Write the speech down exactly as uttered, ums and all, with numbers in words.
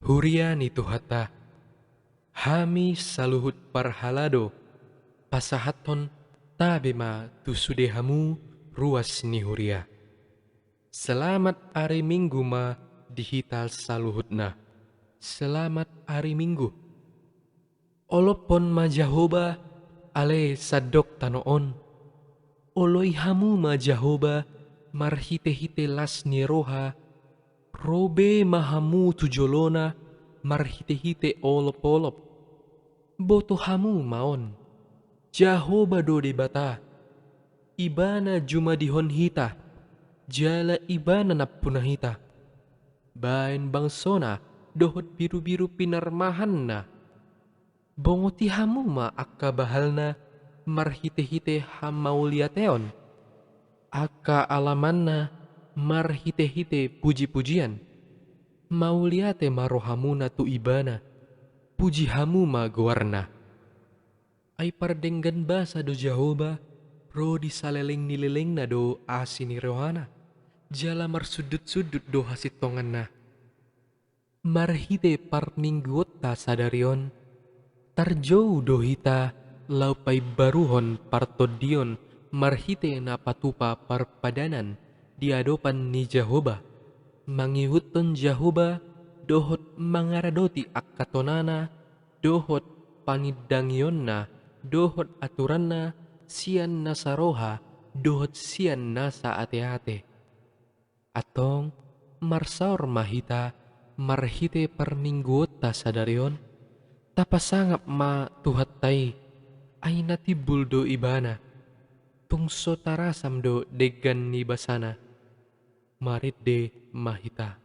Huria ni Tuhanta, hami saluhut parhalado pasahathon tabe ma tu sude hamu ruas ni huria. Selamat ari Minggu ma di hita saluhutna. Selamat ari Minggu. Olophon ma Jahowa ale sandok tano on. Oloi hamu ma Jahowa marhitehite las ni roha, ro be ma hamu tu jolona marhitehite olopolop. Boto hamu ma on, Jahowa do Debata. Ibana jumadihon hita, jala Ibana nampuna hita. Baen bangsona dohot birubiru pinarmahanna. Bongoti hamu ma angka bahalna marhitehite hamauliateon, angka alamanna marhitehite pujipujian. Mauliate ma rohamuna tu Ibana, puji hamu ma goarna. Ai pardenggan basa do Jahowa, ro di saleleng ni lelengna do asi ni rohana, jala marsundutsundut do hasintonganna. Marhite parmingguonta sadari on, tarjou do hita laho paimbaruhon partondion marhite na patupa parpadanan di adopan ni Jahowa, mangihuthon Jahowa dohot mangaradoti angka tonana, dohot pangindangionna, dohot aturanna, sian nasa roha dohot sian nasa ateate. Antong, marsaor ma hita marhite parmingguonta sadari on, tapasangap ma Tuhanta i, ai na timbul do Ibana, tung so tarasam do denggan ni basana. Marende ma hita.